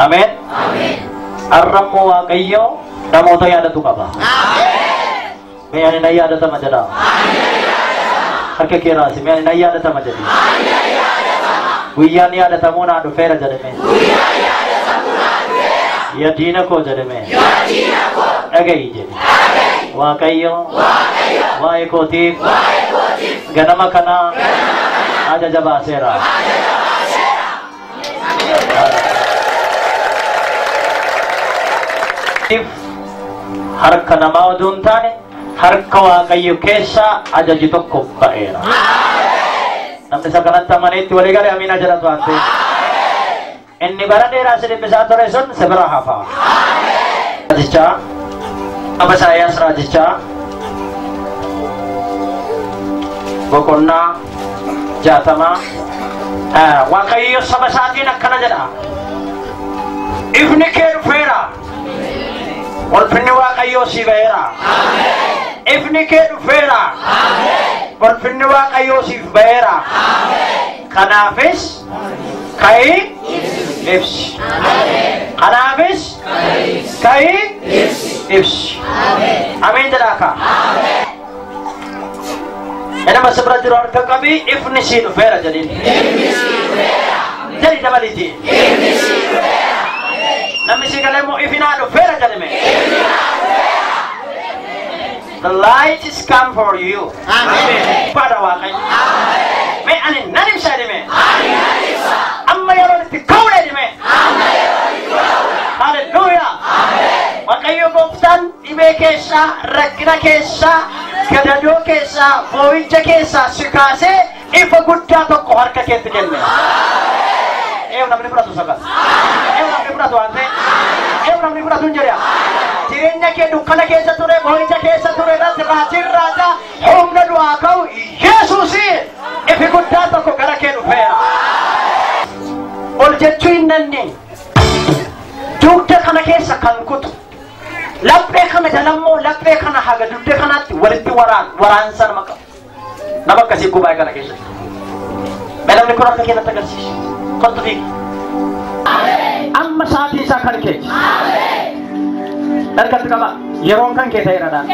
Ameen. Har'ammoo Waaqayyo namoota yaadatu qaba. Mee ani nan yaadatama jedhaa. Harka kee raasi mee ani nan yaadatama jedhi. Guyyaan yaadatamuu naa dhufeera jedhame. Yaa diina koo jedhame. Dhaga'i jedhi. Waaqayyo waa'ee kootiif ganama kana ajaja baaseera. Harka namaa oduu hin taane harka Waaqayyo keessaa ajaji tokko ba'eera. Namni isa kanatti amaneetti walii galee amiina jedhatu waan ta'eef. Inni bara dheeraa si dhiphisaa ture sun si bira hafa. Raajichaa Aba Isaayyaas raajichaa boqonnaa 60 Waaqayyo saba isaatiin akkana jedha. Ifni kee dhufeera. Ulfinni Waaqayyoo sii ba'eera. Ifni kee dhufeera. Ulfinni Waaqayyoo siif ba'eera. Kanaafis ka'ii ibsi. Kanaafis ka'ii ibsi. Ameen jedhaa kaa. Nama si bira jiru harka qabii ifni sii dhufeera jedhiin. Jedhi dabaliiti. Namni si galee immoo ifi naa dhufeera jedhame. The light is come for you. Amen. Pada Waaqayyo. Mee ani nan ibsa jedhame. Amma yeroon itti ka'uudha jedhame. Hallelujah. Waaqayyo gooftaan dhibee keessaa, rakkina keessaa, gadadoo keessaa, boo'icha keessaa si kaasee ifa guddaa tokko harka keetti kenne. Eewu namni fudhatu sagal. Eewu namni fudhatu waan ta'e. Eewu namni fudhatu hin jedha. Jireenya kee dukkana keessa ture, boo'icha keessa ture irratti raajiin raajaa humna du'aa ka'u Yesuusiin ifi guddaa tokko gara kee dhufeera. Ol jechuu hin dandeenye. Dugda kana keessa kan kutu. Laphee kana jalammoo laphee kana haga dugda kanaatti walitti waraansa nama qabu. Nama akkasii gubaa kana keessa. Mee namni kun harka keenyatti agarsiisa. Kottu fiigi. Amma sa'aatiin isaa kan keeti. Harkatti qaba. Yeroon kan kee ta'eera dhaan.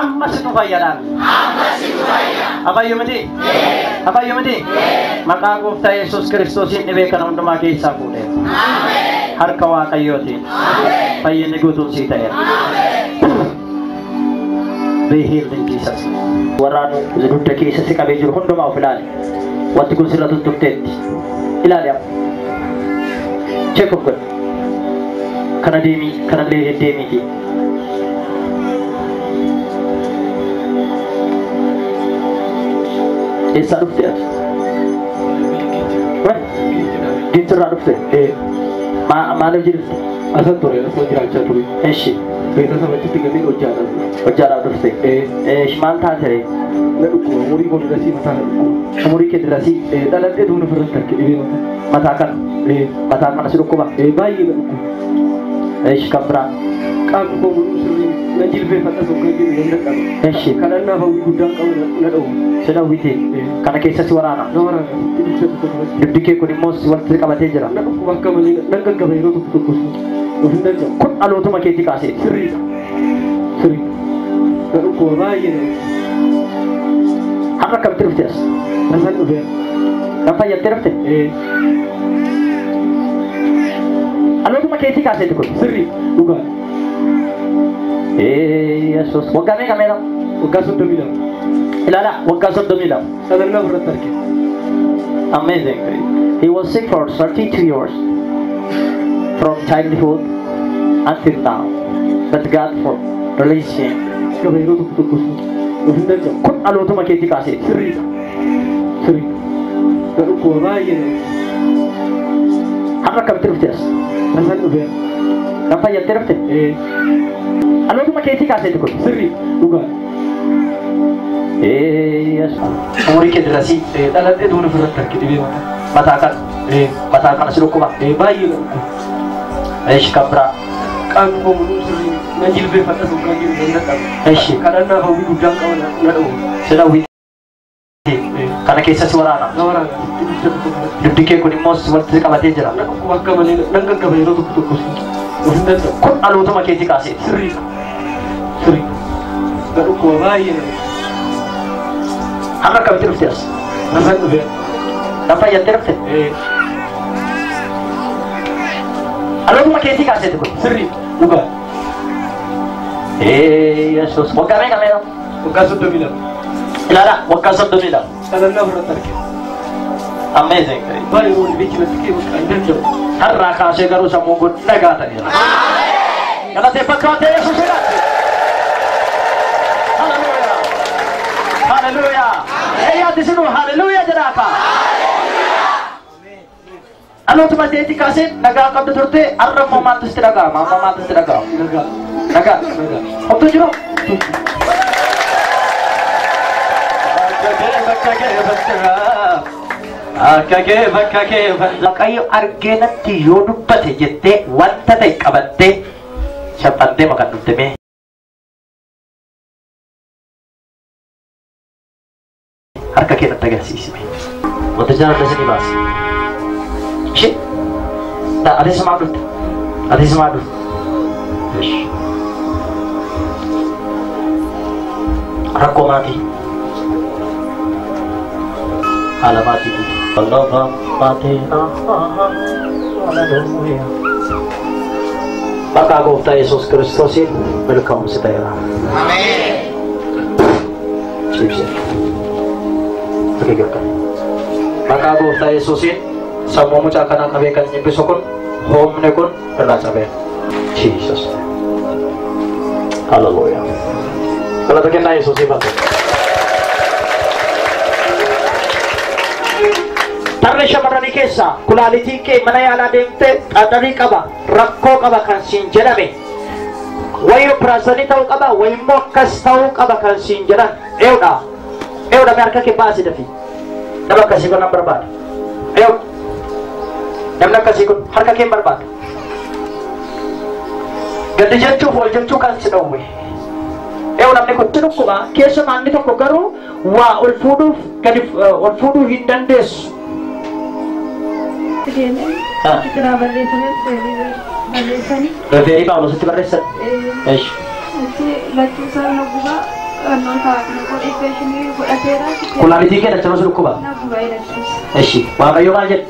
Amma situ fayyadhaan. Afayyu miti? Afayyu miti? Maqaa gooftaa Yesuus Kiristoosiin dhibee kana hundumaa keessaa fuudheera. Harka Waaqayyootiin. Fayyinni guutuun sii ta'eera. Be healed in Jesus. Waraanu dugda keessa si qabee jiru hundumaa of ilaali. Wanti kun sirra tuttuqteetti. Ilaali amma. Check of godhi. Kana deemii, kanallee deddeemiiti. Eessaa dhufte ati? Giintirraa dhufte? Maaliif jirti? Asan ture, asuma jiraachaa ture. Eshi. Beeksisa achitti galee hojjaadhaaf dhufe. Hojjaadhaaf dhufte? Eesh maal taate ree? Na dhukkuba, umurii koo dirasii mataa na dhukkuba. Umurii kee dirasii? Dhaladhee duuna ofirratti harke dhibee mataa. Mataa kana? Mataa kana si dhukkuba? Baay'ee na dhukkuba. Eesh kan biraa? Qaamni koo mul'uu sirrii na jilbeeffadha sokkaa jiru nan dadhaba. Eshi. Kadhannaaf hawwii guddaan qabu na dhowwa. Si dhowwite? Kana keessa si waraana? Na waraana. Dugda tokko tokkotti. Dugdi kee kun immoo si walitti qabatee jira. Na dhukkuba akka malee nan gaggaba yeroo tokko tokko. Of hin danda'u. Kun dhalootuma keetii kaaseeti. Sirriidha. Sirriidha. Na dhukkuba baay'ee na dhukkuba. Har'a akkamitti dhufte as? Tasan dhufeera. Kan fayyattee dhufte? Dhalootuma keetii kaaseeti kun. Sirrii. Dhugaa. Yesuus. Waggaa meeqa meeqa? Waggaa 32. Ilaala waggaa 32. Dhalannaa ofirratti arge. Amazing. He was sick for 32 years from childhood until now. But God for released him. Gaba yeroo tokko tokko of hin danda'u. Kun dhalootuma keetii kaaseeti. Sirriidha. Sirriidha. Na dhukkuba baay'ee na dhukkuba. Har'a akkamitti dhufte as? Tasan dhufeera. Kan fayyattee dhufte? Dhalootuma keetii kaaseeti kun. Sirrii. Dhugaa. Yesuus. Umurii kee dirasii. Dhaladhee duuna ofirratti harke dhibee mataa. Mataa kana. Mataa kana si dhukkuba. Baay'ee na dhukkuba. Eesh kan biraa. Qaamni koo mul'uu sirrii na jilbeeffadha sokkaa jiru nan dadhaba. Eshi. Kadhannaaf hawwii guddaan qabu na dhowwa. Si dhowwite. Kana Kana keessa si waraana. Na waraana. Dugda tokko kanatti. Dugdi kee kun immoo walitti qabatee jira. Na dhukkuba akka malee nan gaggaba yeroo tokko tokko. Of hin danda'u. Kun dhalootuma keetii kaaseeti. Sirriidha. Sirriidha. Na dhukkuba baay'ee na dhukkuba. Har'a akkamitti dhufte as? Nafan dhufe. Na fayyattee dhufte? Dhalootuma keetii kaaseeti kun. Sirriidha. Dhugaa. Yesuus. Waggaa meeqa meeqa? Waggaa 32. Ilaala waggaa 32. Dhalannaa ofirratti arge. Amazing. Baay'ee wal beekinatti kee bakka hin danda'u. Har'aa kaasee garuu sammuun kun nagaa ta'eera. Galateeffachaa ta'e Yesuus jedhaatti. Haleluuyaa. Haleluuyaa. Eeyyaatti sinuu haleluuyaa jedhaa kaa. Dhalootuma keetii kaasee nagaa qabdu turte har'a immoo maaltu sitti dhaga'ama? Amma maaltu sitti dhaga'ama? Nagaa. Nagaa. Nagaa. Homtuu jiru? Akka kee bakka kee Waaqayyo argee natti yoo dubbate jettee wanta ta'e qabattee shaphantee maqaan dhufte mee. Harka kee natti agarsiisime. Wanta jaalladha isinii baase. Ishee atis maal dhufte? Atis maal dhufte? Ish. Rakkoo maatii. Haala maatii guutuu. Lafa maatii. Haleluuyaa. Maqaa gooftaa Yesuus Kiristoosiin milkaa'umsi ta'eera. Ameen. Ciibsee. Fakii gargaara. Maqaa gooftaa Yesuusiin sammuu mucaa kanaa qabee kan nyibbisu kun humni kun irraa cabeera. Jesus. Haleluuyaa. Galata kennaa Yesuusiif haa ta'u. Tarree shamarranii keessaa kulaalitiin kee mana yaalaa deemtee xaxarii qaba rakkoo qaba kan siin jedhame wayi operaasanii ta'uu qaba wayi immoo akkas ta'uu qaba kan siin jedhan eewudha eewudha mee harka kee baasi dafi nama akkasii kun nan barbaada eewudha namni akkasii kun harka kee hin barbaada gadi jechuuf ol jechuu kan si dhowwe eewu namni kun dhukkuba keessumaa inni tokko garuu waa ol fuudhuuf gadi ol fuudhuu hin dandeessu. Deemee irraa barreeffame barreessanii. Referii Phaawulositti barreessan. Eesh. Achi lachuu isaa na gubaa annoota na godhe infekshinii godhateera. Kulaalitii kee lachanuu si dhukkuba. Na gubaa lachuus. Eshi Waaqayyo maal jedhe?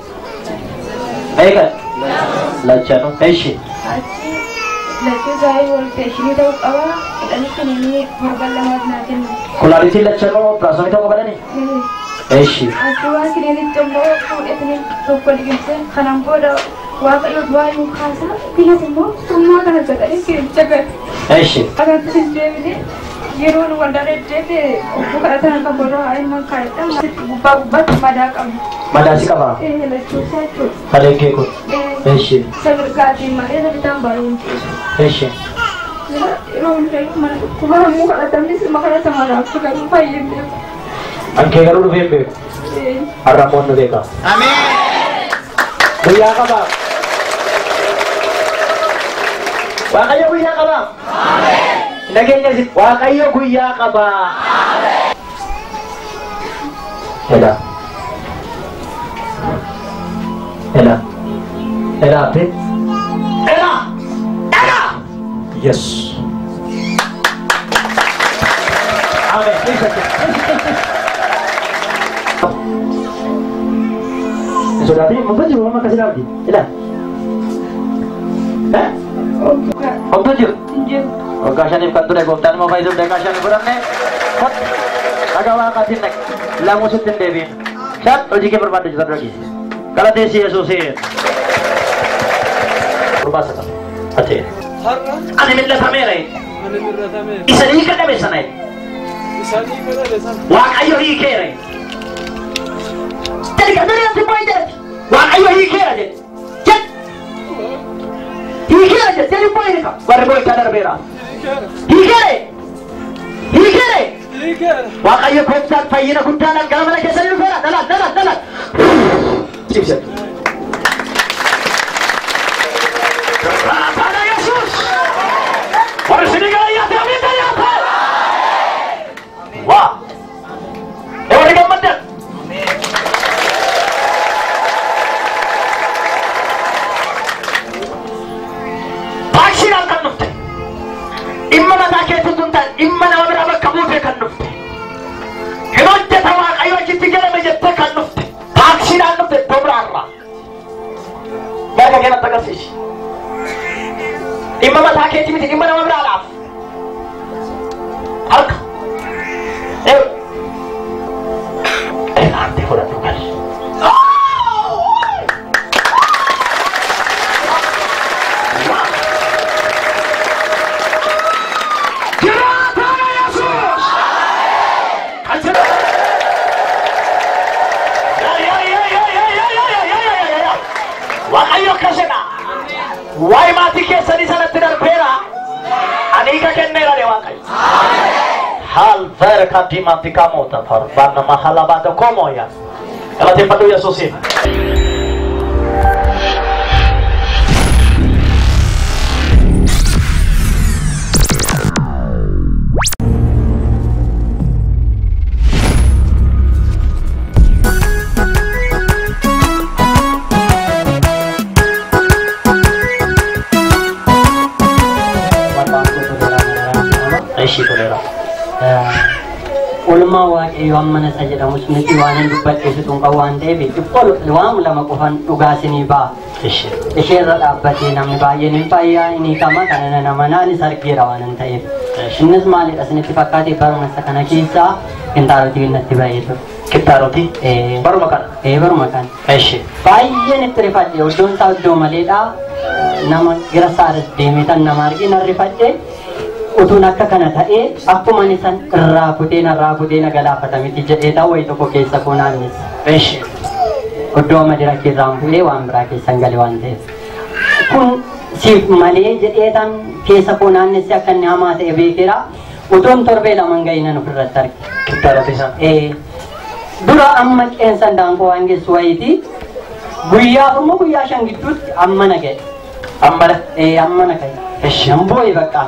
Meeqa? Lachanuu. Eshi. Achi lachuu isaa infekshinii ta'uu qaba jedhanii kiniinii torban lamaaf naa kennu. Kulaalitiin lachanuu operaasyoonii ta'uu qabadanii? Eshi. Achi waan kiniinitti immoo fuudhetanii tokko liqimsee kanaan booda Waaqayyo du'aa nu kaasa biyyas immoo summaa kana jedhanii kiniinicha gate. Eshi. Kanatti hin deebine yeroo nu waldaa deddeebi'e obbo kadhatan kan booda ilmaan kaa'edha. Gubbaa gubbaatti madaa qabna. Madaa si qabaa? Lachuu isaa jechuudha. Kaleen kee kun? Eshi. Isa mirgaatiin malee isa bitaan baay'ee hin ciisu. Eshi. Yeroo hundayyuu mana dhukkuba hammuu kadhatanis ma kadhatama naaf garuu baay'ee hin beeku. An kee garuu dhufee hin beeku. Har'a immoo nu beeka. Ameen. Guyyaa qabaa. Waaqayyo guyyaa qabaa. Nageenya isin Waaqayyo guyyaa qabaa. Ela. Ela. Ela ate. Ela. Ela. Yes. Amen. Sodaatiin homtuu jiru amma akkasii dhaabdi. Ila. Homtuu jiru. Waggaa 5 kan ture gooftaan immoo fayyisuuf daqiiqaa 5 fudhanne. Dhagaa waaqaatiin dhaqe. Lamuu sitti hin deebiin. Shan hojii kee barbaadde jira dura geesse. Galateessi Yesuusiin. Gurbaa sana. Ate. Har'a Ani mil'atameera. ani mil'atameera. Isa hiika dhabe sana. Isaan hiika dhabe sana. Waaqayyo hiikeera. Jedhi kan ati immoo jedhe. Waaqayyo hiikeera jedhe. Jedhi. Hiikeera jedhe. Jedhi immoo hiika. Warri boo'ichaa darbeera. Hiikeera. Hiikeera. Hiikeera. Hiikeera. Waaqayyo gooftaan fayyina guddaadhaan gara mana keessanii dhufeera. Dhalaan dhalaan dhalaan. Cibse. Raafana Yesuus. Warri isinii gara yaate amiin yaate. Waa. Ee warri gammaddan. dhufte iddoo biraarraa. Barka keenatti agarsiisi. Dhimma mataa keetii miti dhimma nama biraadhaaf. Harka. Ante fudhadhu gali. Jiraataadha Yesuus! Kan Waaqayyo akkas jedha. Waa'ee maatii keessanii sanatti darbeera. Ani hiika kenneera de Waaqayyo. Hal verka dimantika mota farbanna mahalabata komoya. Galateeffadhu Yesuusiin. Maqaan koo Toleeraa Mararaa jedhama. Ishii toleera. Oolmaa Waaqayyoo amma isa jedhamus miti waan hin dubbadheessitu hin qabu waan ta'eef xiqqoo waan lama qofan dhugaa isinii ba'a. Ishii. Ishee irra dhaabbatee namni baay'een hin fayyaa inni kama kana nan amanaa anis argeera waan hin ta'eef. Innis maalidha isinitti fakkaate baruma isa kana keessaa kintaarotii natti ba'ee ture. Kintaarotii. Baruma kana. Baruma kana. Ishii. Baay'een itti rifadhe iddoon isaa iddoo maleedha. Nama gara saaras deemee tan nama argee nan rifadhe. Utuun akka kana ta'ee akkuma ani san irraa kutee narraa kutee na galaafata miti jedhee ta'u wayii tokko keessa koo naannessa. Ishii. Iddoo amma dira keerraan bu'ee waan biraa keessan gale waan ta'eef. Kun siif malee jedhee tan keessa koo naannesse akka inni hamaa ta'e beekeera. Utuun torbee lamaan gahinan ofirratti arge. Kintaarotii sana. Dura amma qeensa daanqoo waan geessu wayiiti. Guyyaa afurmoo guyyaa shan gidduutti amma na ga'e. Amma na. Amma na ga'e. Ishii. Nan boo'e bakka.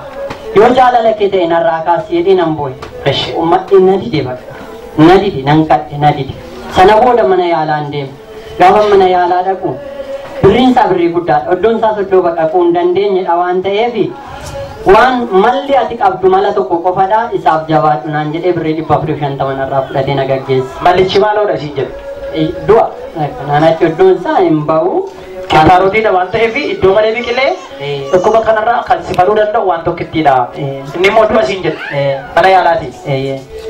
Yoo jaalala kee ta'e narraa kaasi jedhee nan boo'e. Ishii. Uummatni na dide bakka. Na dide nan kadhe na dide. Sana booda mana yaalaa hin deemu. Gaafa mana yaalaa dhaqu birriin isaa birrii guddaadha. Iddoon isaas iddoo baqaquu hin dandeenyedha waan ta'eef waan malli ati qabdu mala tokko qofadha isaaf jabaadhu naan jedhee birrii 450 narraa fudhatee na gaggeesse. Mallichi maaloodha isiin jedhu? Du'a. Kanaan achi iddoon isaa hin ba'u. Kintaarotiidha waan ta'eef iddoo malee biqilee dhukkuba kanarraa kan si faluu danda'u waan tokkittiidha. Inni immoo du'a siin jedhu. Mana yaalaati.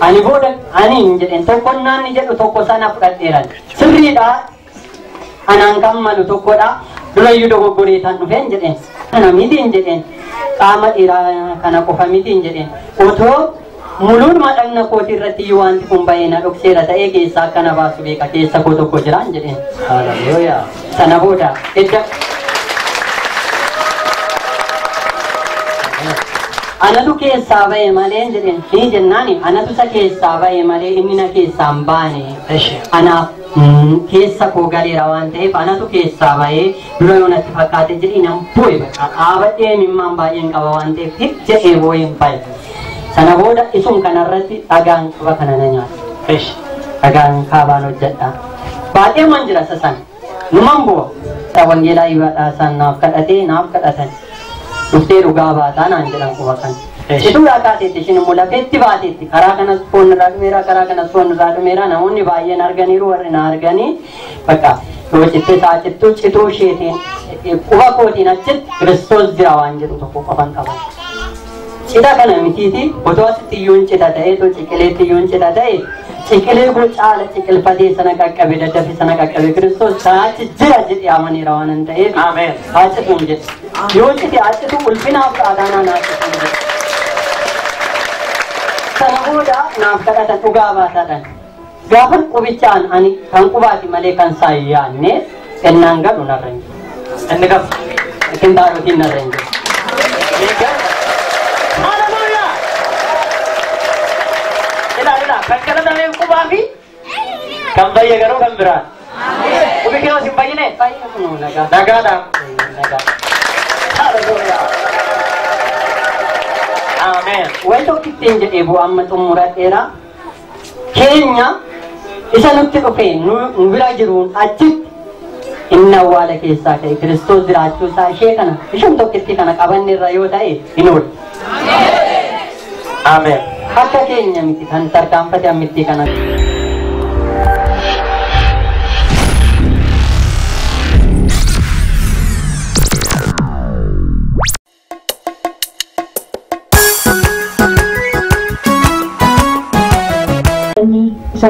Ani booda ani hin jedheen tokko naanni jedhu tokko sana fudhadheeran. Sirriidha. Anaan kan malu tokkodha. Durayyuu dogoggoree tan dhufeen jedheen. Kana miti hin jedheen. Qaama dhiiraa kana qofa miti hin jedheen. Otoo muluun dhagna kootii irratti iyyuu wanti kun ba'ee na dhokseera ta'ee keessaa akkana baasu beeka keessa koo tokko jira hin jedheen. Haleluuyaa. Sana booda edda anatu keessaa ba'e malee hin jedheen. Ni jennaani anatu isa keessaa ba'e malee inni na keessaa hin baane. Ishii. Anaaf keessa koo galeera waan ta'eef anatu keessaa ba'ee dura yoo natti fakkaate jedhee nan boo'e bakka dhaabadhee mimmaan baay'een qaba waan ta'eef hik jedhee boo'ee hin ba'e. Sana booda isum kanarratti dhagaan quba kana na nyaata. Ishii. Dhagaan kaabaan hojjedha. Baay'ee man jira isa sana. Numan bu'a. Wangeelaa Ibaadhaa naaf kadhatee naaf kadhatan. Dhuftee dhugaa baataa naan jedhan quba kana. Cituu kaateetti ishiin immoo lafeetti baateetti karaa kanas foon irraa dhumeera karaa kanas foon irraa dhumeera namoonni baay'een arganiiru warri na arganii bakka yoo cittee isaa cittuu cituu isheetiin quba kootiin achitti Kiristoos jira waan jedhu tokko qofan qaban. Cita kana mitiiti otoo asitti iyyuu hin cita ta'e otoo ciqileetti iyyuu hin cita ta'e ciqilee koo caala ciqilfatee sana qaqqabe daddafe sana qaqqabe Kiristoos achi jira jedhee amaneera waan hin ta'eef. Ameen. Haa cituun jedhe. Yoo cite haa citu ulfinaaf qaadaanaa naa cituun jedhe. Sana booda naaf kadhatan dhugaa baataadhaan. Gaafa qubichaan ani kan qubaati malee kan isaa hin yaadne ennaan galu narra hin jiru. Inni kam? Kintaarotiin narra hin jiru. Haleluuyaa. Ilaa ilaa kan kadhatameef qubaa fi kan bayye garuu kan biraan. Qubi kee hin bayyine? Baay'ee kunuu nagaa. Nagaadhaan. Nagaa. Haleluuyaa. Ameen. Wayi tokkittiin jedhee bu'aa amma xumuradheera. Keenya isa nutti dhufe nu bira jiruun achitti inni awwaala keessaa ka'e Kiristoos jiraachuu isaa ishee kana isheen tokkitti kana qabanne irra yoo ta'e hin oolu. Ameen. Akka keenya miti kan tarkaanfate ammitti kana.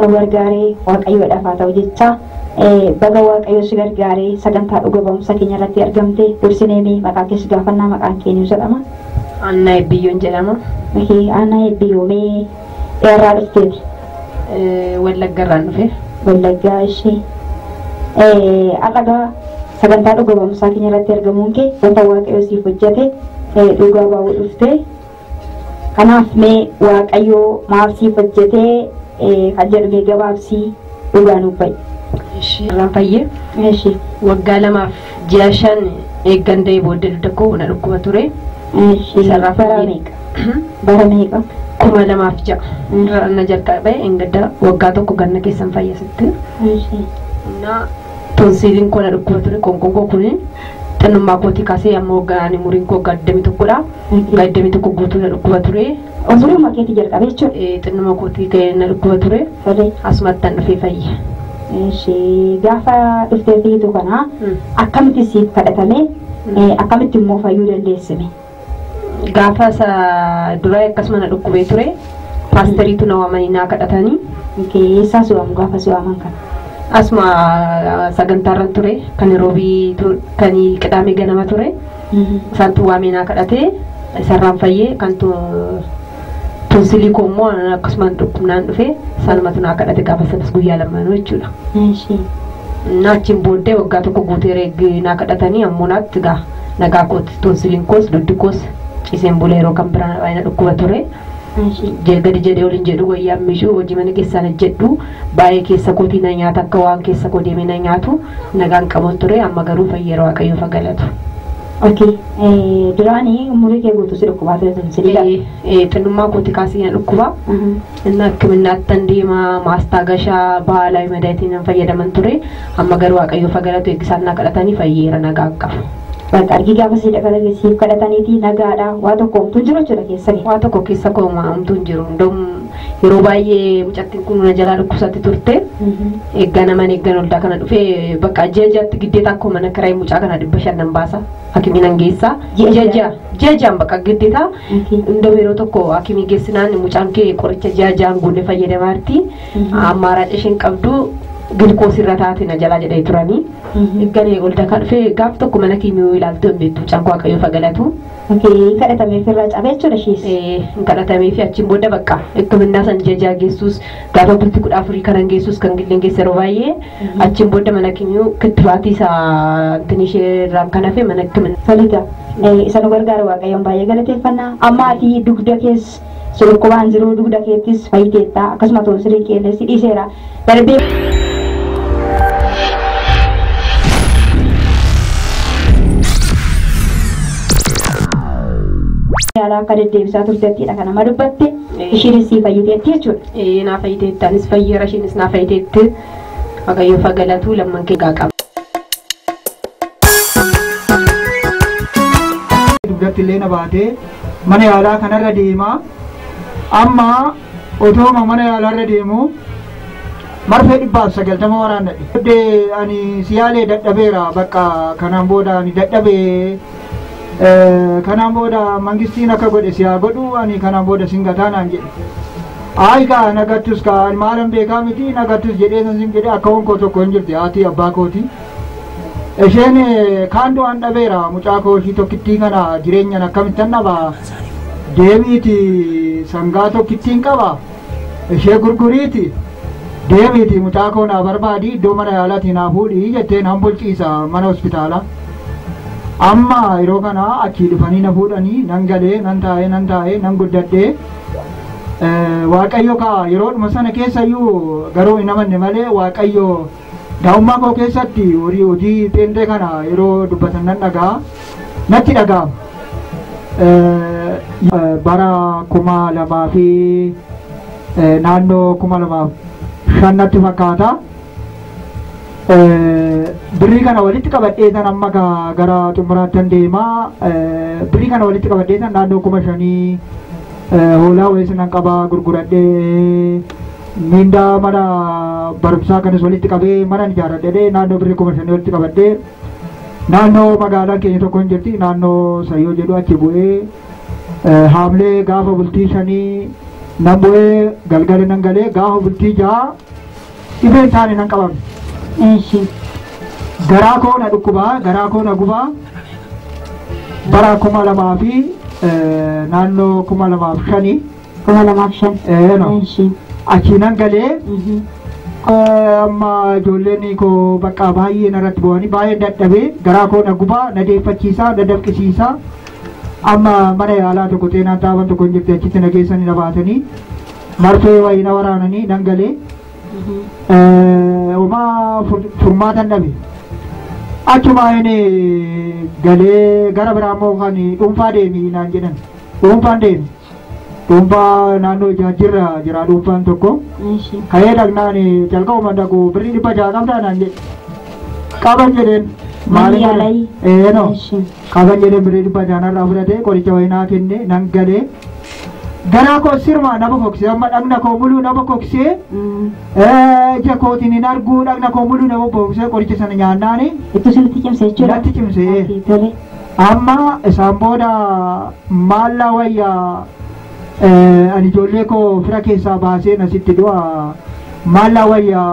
nu gargaaree Waaqayyoodhaaf haa ta'u jecha baga Waaqayyo si gargaaree sagantaa dhuga ba'umsa keenya irratti argamte dursinee maqaa keessa gaafannaa maqaan keenya jedhama. Annaa Eebbiyyoon jedhama. Annaa Eebbiyyoo mee eessaa dhufteeti? Wallagga irraan dhufe. Wallaggaa ishee. Har'a sagantaa dhuga ba'umsaa keenya irratti argamuun kee wanta Waaqayyo siif hojjete dhugaa ba'uu dhufte. Kanaaf mee Waaqayyo maal siif hojjete kan jedhu mee gabaabsii dhugaa nuuf ba'i. Irraan fayyee. Waggaa 2 ji'a 5 eeggan da'ee booddee dugda koo na dhukkuba ture. Bara meeqa? Bara meeqa? 2006. Na jalqabee engadda waggaa tokko ganna keessan fayyasitti. Tonsiiliin koo na dhukkuba ture qoonqoon koo kuni xinnummaa kootii kaasee amma waggaa ani umuriin koo waggaa 21dha. Waggaa 21 guutuu na dhukkuba ture. Umuriin keetii jalqabee jechuudha? Xinnuma kootii ka'ee na dhukkuba ture. Asumatti an dhufee fayye. Gaafa dhuftee fiitu kana akkamitti siif kadhatame akkamitti immoo fayyuu dandeessime? Gaafa isa dura akkasuma na dhukkubee ture. Paasteriitu na waamanii naa kadhatanii. Eessaa si waamu gaafa si waaman kana? Asuma sagantaarra ture kan roobii kan qidaamee ganama ture. Isaantu waamee naa kadhatee isarraan fayyee kan tonsilii koo immoo akkasuma dhukkubnaan dhufe isaanumatu naa kadhate gaafa sanas guyyaa lamaanuu jechuudha. Achiin booddee waggaa tokko guutee reeggi naa kadhatanii ammoo naatti gaa nagaa kooti tonsiliin koos dugdi koos ciiseen bula yeroo kan biraan baay'ina dhukkuba ture. Gadi jedhee waliin jedhu wayyaa mishuu hojii mana keessaan hojjedhu baay'ee keessa kootii na nyaata akka waan keessa koo deemee na nyaatu nagaan qabuun ture amma garuu fayyeera Waaqayyoof galatu. Duraanii umurii kee guutuu si dhukkubaa ture tonsilii? Xinnummaa kootii kaasee na dhukkuba. Inni hakkiminnaatti deema maastaagashaa baala madaatiin nan fayyadaman ture amma garuu Waaqayyoof galatu eeggisaan na kadhatanii fayyeera nagaa qaba. Bakka argi gaafa si siif kadhataniiti nagaadha waa tokko homtuu jiru jechuudha keessa kee. Waa tokko keessa koo homtuu hin jiru. Yeroo baay'ee mucattiin kun na jalaa dhukkubsatti turte. Eeggaa naman eeggan oldaa kana dhufee bakka ji'a ji'atti giddeeta akkuma mana kiraayi mucaa kana 500 nan baasa. Hakimii nan geessa. Ji'a ji'aan bakka giddeeta. Hundoo yeroo tokko hakimii geessinaan mucaan kee qoricha ji'a ji'aan guunnee fayyadamaa jirti. Ammaaraaca isheen qabdu gilkoos irra taate na jalaa jedhee turanii. Eeggan oldaa kan dhufee gaaf tokko mana kiimiyoo ilaaltuu hin beektu mucaan koo Waaqayyoof galatu. Kadhatameef irraa cabee jechuudha ishees. Kadhatameef achiin booda bakka hikkiminaa san ji'a ji'a geessus gaafa bultii 14 kanan geessus kan gilleen geesse yeroo baay'ee achiin booda mana kiimiyoo kittifaatii isaa intin ishee irraan kan hafe mana hikkiminaa. Toliga isa nu gargaara Waaqayyoon baay'ee galateeffannaa amma ati dugda kees si dhukkubaan jiru dugda keettis fayyiteetta akkasuma tonsilii keellee si dhiiseera darbee. Yaalaa akka deddeebisaa turteettidha kan nama dubbatte isheenis si fayyiteetti jechuudha. Naa fayyiteetti anis fayyeera isheenis naa fayyiteetti Waaqayyoof galatu lamman kee qaba. Dugdatti illee na baatee mana yaalaa kanarra deemaa amma otooma mana yaalaarra deemu marfee 190 waraannadhe. Ani siyaalee dadhabeera bakka kanaan booda ani dadhabee kanaan booda mangistiin akka godhe siyaa godhu ani kanaan booda sin gataa naan jedhe. Ayi kaa nagattus kaa ani maalan beekaa miti nagattus jedhee san sin jedhe akka honkoo tokko hin jirti haati abbaa kooti. Isheen kaan du'aan dhabeera mucaa koo ishii tokkittii kana jireenyan akkamittan dhaba deemiiti sangaa tokkittiin qaba ishee gurguriiti deemiiti mucaa koo naa barbaadi iddoo mana yaalaatii naa fuudhii jetteen han bulchiisa mana hospitaalaa. Amma yeroo kana achii dhufanii na fuudhanii nan galee nan taa'ee nan taa'ee nan guddadhee Waaqayyo kaa yeroodhuma sana keessayyuu garuu hin amanne malee Waaqayyo daa'ummaa koo keessatti hojii pheenxee kana yeroo dubbatan nan dhagaa natti dhaga'ama. Bara 2000 fi naannoo 2005 natti fakkaata. Birrii kana walitti qabadhee tan amma gara xumuraatti deemaa birrii kana walitti qabadhee tan naannoo 5,000 hoolaa wayis nan qabaa gurguradhee mindaa mana barumsaa kanas walitti qabee mana ijaaradhee naannoo birrii 5,000 walitti qabadhee naannoo magaalaan keenya tokko hin jirti naannoo Sayyoo jedhu achi bu'ee haamlee gaafa bultii 5 nan bu'ee galgala nan galee gaafa bultii 6 Dhibeen taane nan qabame. Eshi. Garaa koo na dhukkubaa, garaa koo na gubaa. Bara 2000 fi naannoo 2005. 2005. No. Eshi. Achi nan galee amma ijoolleen koo bakka baay'ee narratti bu'anii baay'ee dadhabee garaa koo na gubaa, na deeffachiisaa, na dafqisiisaa. Amma mana yaalaa tokko xeenaan taaban tokko hin jirti achitti na geessanii na baatanii marfee wayii na waraananii nan galee homaa furmaatan dhabe. Achuma inni galee gara biraa immoo kan dhuunfaa deemi naan jedhan. Dhuunfaan deemi. Dhuunfaa naannoo Ijaajjirra jira dhuunfaan tokko. Ka'ee dhaqnaan jalqabuma dhaqu birrii 600 qabdaa naan jedhe. Qaban jedheen. Maali yaalai? No. Qaban jedheen birrii 600 narraa fudhatee qoricha wayii naa kenne nan galee. Garaa koo sirma nama koksee amma dhagna koo muluu nama koksee ija kootiin hin arguu dhagna koo muluu nama koksee qoricha sana nyaannaani. Ittu sirriitti cimse jechuudha. Natti cimse. Amma isaan booda maallaa wayyaa ani ijoollee koo fira keessaa baasee nasitti du'a maallaa wayyaa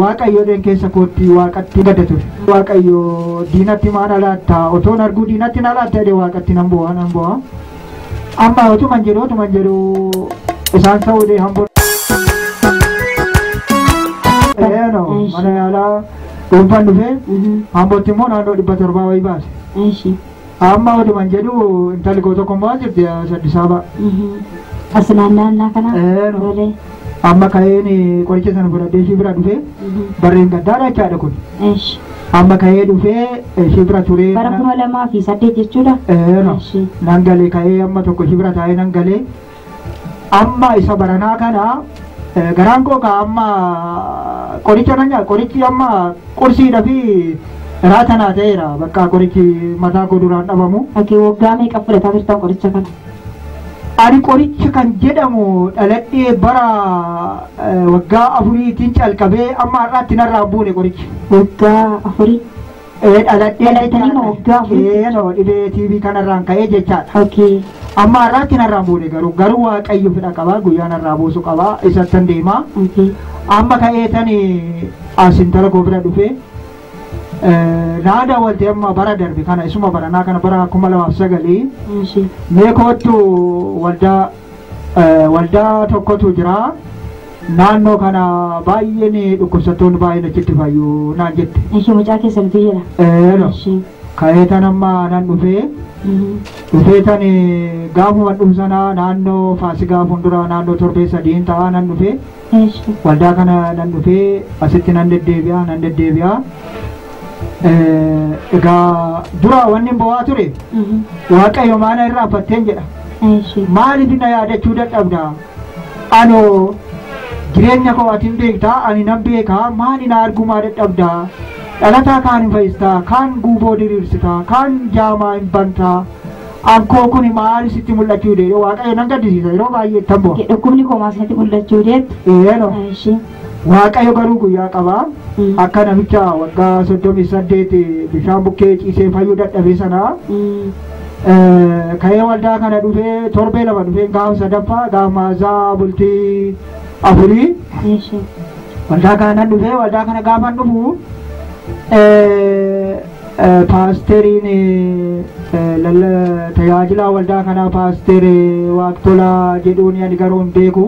waaqayyoodhaan keessa kootti waaqatti gadda ture. Waaqayyo diinatti maal alaatta otoon arguu diinatti na alaatta jedhee waaqatti nan bu'a nan bu'a. Amma otuman jedhu isaan ta'uudhee hamboo. No, mana yaalaa dhuunfaan dhufee hambootti immoo naannoo 700 wayii baase. Amma otuman jedhu intalli koo tokko immoo jirti Addis Ababa. As naannaa kana? No. Amma ka'een qoricha sana fudhadhee ishee bira dhufee barreen gaddaadha jechaadha kun. Amma ka'ee dhufee ishee bira turee. Bara 2008 jechuudha? No. Nan galee ka'ee amma tokko ishee bira taa'ee nan galee. Amma isa baranaa kana garaan koo amma qoricha nan nyaata qorichi amma qursiidha fi raata naa ta'eera bakka qorichi mataa koo duraan dhabamu. Okei, waggaa meeqa fudhataa turtan qoricha kana? Ani qoricha kan jedhamu dhaladhee bara waggaa 4tiin calqabee amma har'aatti narraa buune qorichi. Waggaa 4? Dhaladhee dhalatanii waggaa 4? No, dhibee TB kanarraan ka'ee jechaadha. Okei. Amma har'aatti narraa buune garuu waaqayyo fedha qabaa guyyaa narraa buusu qabaa isattan deemaa. Amma ka'ee tani as intala koo bira dhufee naada walte amma bara darbe kana isuma baranaa kana bara 2009 mee kootu waldaa tokkotu jira naannoo kana baay'een dhukkubsattoonni baay'een achitti fayyu naan jette. Ishee mucaa keessanitu jira? No. Ka'ee tan amma nan dhufee dhufee tan gaafuma dhufu sana naannoo Faasigaa fuuldura naannoo torbee 3 ta'a nan dhufee waldaa kana nan dhufee asitti nan deddeebi'a. Egaa dura wanni bo'aa ture waaqayyo maana irraa fatteen jedha. Maaliif na yaadachuu dadhabda? Anoo jireenya koo ati hin beektaa ani nan beekaa maali na argumaa dadhabda? Dhalataa kaan hin fayyistaa, kaan guuboo diriirsitaa, kaan jaamaa hin bantaa. Ankoo kun maali sitti mul'achuu deedee waaqayyo nan gaddisiisa yeroo baay'ee ittan bu'a. Dhukkubni koo maal sitti mul'achuu deettu? No. Waaqayyo garuu guyyaa qabaa. Akka namicha waggaa 38 bishaan bukkee ciisee fayyuu dadhabee sanaa ka'ee waldaa kana dhufee torbee 2 dhufee gaafa sadaffaa gaafa maazaa bultii 4 waldaa kana dhufee waldaa kana gaafa dhufu paasteriin tajaajila waldaa kanaa paasterii Waaqtolaa jedhuun ani garuu hin beeku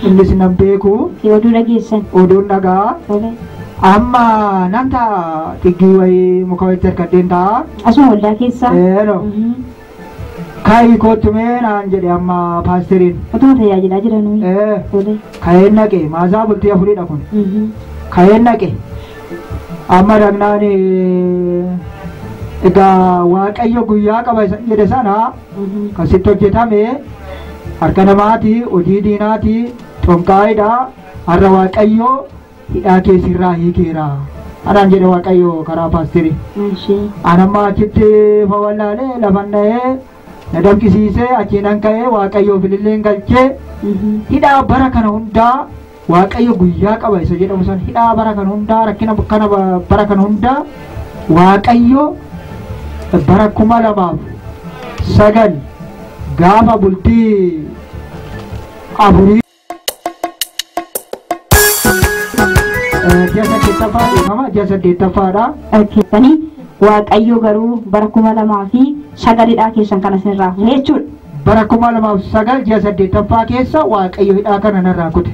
innis nan beeku. Oduu dhageessan? Oduun dhagaa. Amma nan ta'a xiggii wayii muka wayiitti harkadheen ta'a. Asuma waldaa keessa? No. Ka'ii kootu mee naan jedhe amma paasteriin. Otuma tajaajilaa jiranuu? Ka'een naqe maazaa bultii 4dha kun. Ka'een naqe. Amma dhaqnaan egaa waaqayyo guyyaa qaba jedhe sana kasitti hojjetame harka namaati hojii diinaati xonqaa'idha har'a waaqayyo hidhaa keessirraa hiikeera. Anaan jedhe waaqayyo karaa paasterii. Anamma achitti fawwallaalee lafan dha'ee na damqisiisee achiin ka'ee waaqayyo bililleen galchee hidhaa bara kana hundaa waaqayyo guyyaa qaba isa jedhamu san hidhaa bara kana hundaa rakkina kana bara kana hundaa waaqayyo bara 2009 gaafa bultii 4 Ji'a 8ffaa deemama ji'a 8ffaadha. Keessanii Waaqayyo garuu bara 2009 keessan kana isinirraa fuudhe jechuudha. Bara 2009 ji'a 8ffaa keessa Waaqayyo hidhaa kana narraa kute.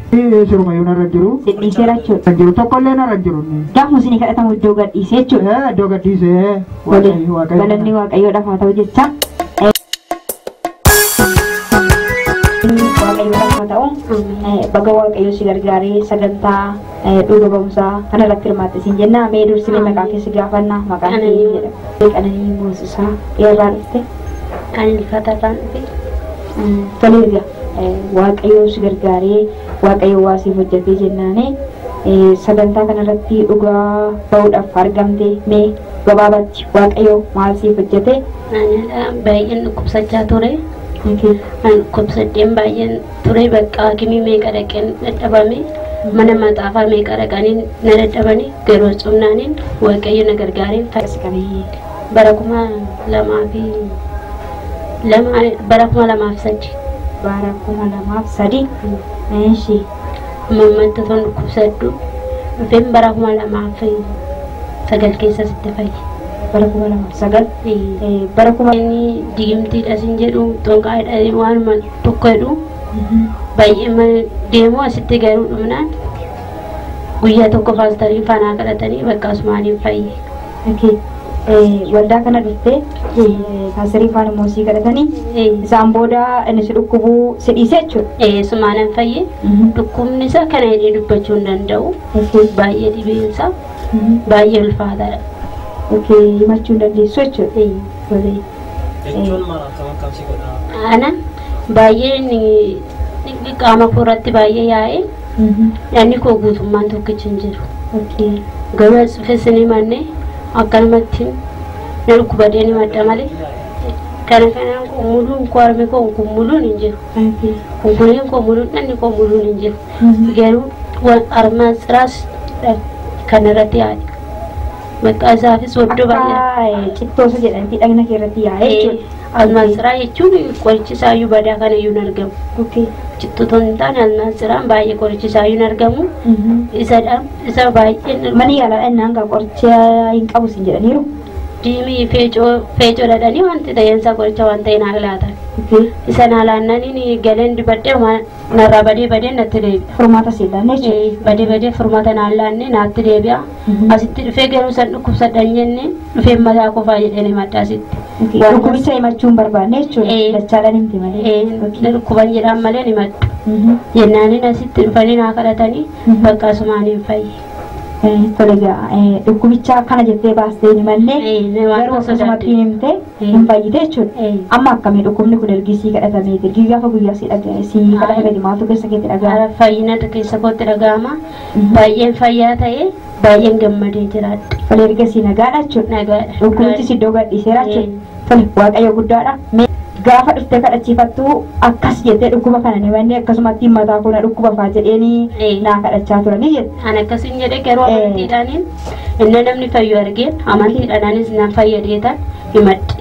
Sirumayyuu narra hin jiru. Dhiiseera jechuudha. Kan jiru tokkollee narra hin jiru. Gaafuma isinii kadhatamu iddoo gadhiisee jechuudha. Iddoo gadhiisee Waaqayyo Waaqayyo. Galanni Waaqayyoodhaaf haa ta'u jecha. Waaqayyoodhaaf haa ta'u. Baga Waaqayyo si gargaaree sagantaa dhuga ba'umsaa kanarratti hirmaatte siin jenna. Mee dursinee maqaa kee si gaafanna. Maqaan kee jedhama. Qananii Moosisaa eessaa dhufte? Ani Ilfatarraan dhufe. Tole egaa Waaqayyo si gargaaree Waaqayyo waa siif hojjetee jennaani sagantaa kanarratti dhugaa ba'uudhaaf argamte mee gabaabatti Waaqayyo maal siif hojjete? Ani baay'een dhukkubsachaa ture. Ani dhukkubsadheen baay'een ture bakka hakimii meeqa dhaqeen dadhabame mana maxaafaa meeqa dhaqanii na dadhabanii garuu cumnaaniin Waaqayyo na gargaareen fayyise. Bara 2002 bara 2003. Bara 2003. Eeshi. Mammatta toon dhukkubsadhu dhufeen bara 2009 keessa sitti fayye. Bara 2009. Bara kuma inni digimtiidha sin jedhu xonqaadha waanuma tokko jedhu baay'ee deemu asitti garuu dhumnaan guyyaa tokko paastarii faanaa kadhatanii bakka asumaaniin fayye. Waldaa kana dhuftee paastarii faana immoo sii kadhatanii isaan booda inni si dhukkubuu si dhiise jechuudha. Sumaanan fayye dhukkubni isaa kana jedhee dubbachuu hin danda'u. Baay'ee dhibeensa baay'ee ulfaataadha. Himachuu hin dandeessu jechuudha. Jechuun maal akkam akkam si godha? Ana baay'ee qaama koo irratti baay'ee yaa'e dhagni koo guutummaan tokkichi hin jiru. Garuu as dhufes ni manne akkanumatti na dhukkubadee ni madda malee kana kanaan koo muluun koo harmi koo kun muluun hin jiru. Kunkuliin koo muluun dhagni koo muluun hin jiru. Garuu harma siraas kan irratti yaa'e. Maqaa isaafis waddoo baay'ee. Akka cittoosa jedhamti dhagna kee irratti yaa'e jechuudha. Almaansiraa jechuun qorichi isaayyuu badaa kana iyyuu hin argamu. Cittoo hin taane almaansiraan baay'ee qorichi isaayyuu hin argamu. Isa baay'ee. Mana yaalaa dhannaan gaa qoricha hin qabu sin jedhaniiru. Diimii feecoo dhadhanii wanti ta'eensaa qoricha waan ta'e naa laatan. Isa naa laannaniin galeen dibadhee narraa badee badee natti deebi'a. Furmaata si laanne jechuudha. Badee badee furmaata naan laanne naatti deebi'a. Asitti dhufee garuu san dhukkubsadhan jenne dhufee mataa qofaa jedhanii madda asitti. Dhukkubicha himachuu hin barbaanne jechuudha. Dachaadhaan himti malee. Dhukkuban jedhaan malee ni maddu. Jennaaniin asitti dhufanii naa kadhatanii bakka asumaaniin fayye. Tole egaa dhukkubicha akkana jettee baastee ni mallee garuu akkasumatti himte hin fayyite jechuudha. Amma akkamii dhukkubni kun ergi sii kadhatamee ergi gaafa guyyaa sii kadhatame maaltu keessa keetti dhaga'ama? Fayyina keessa kootti dhaga'ama. Baay'een fayyaa ta'e baay'een gammadee jiraadha. Tole erga sii nagaadha jechuudha. Nagaadha. Dhukkubichi iddoo gadhiiseera jechuudha. Tole Waaqayyo guddaadha. Gaafa dhuftee kadhachiifattu akkas jettee dhukkuba kana ni manne akkasumatti mataa koo na dhukkuba faa jedheeni naa kadhachaa turanii jette. Ani akkasin jedhe garuu amantiidhaaniin inni namni fayyu argeen amantiidhaanaanis nan fayyadeetan himadhe.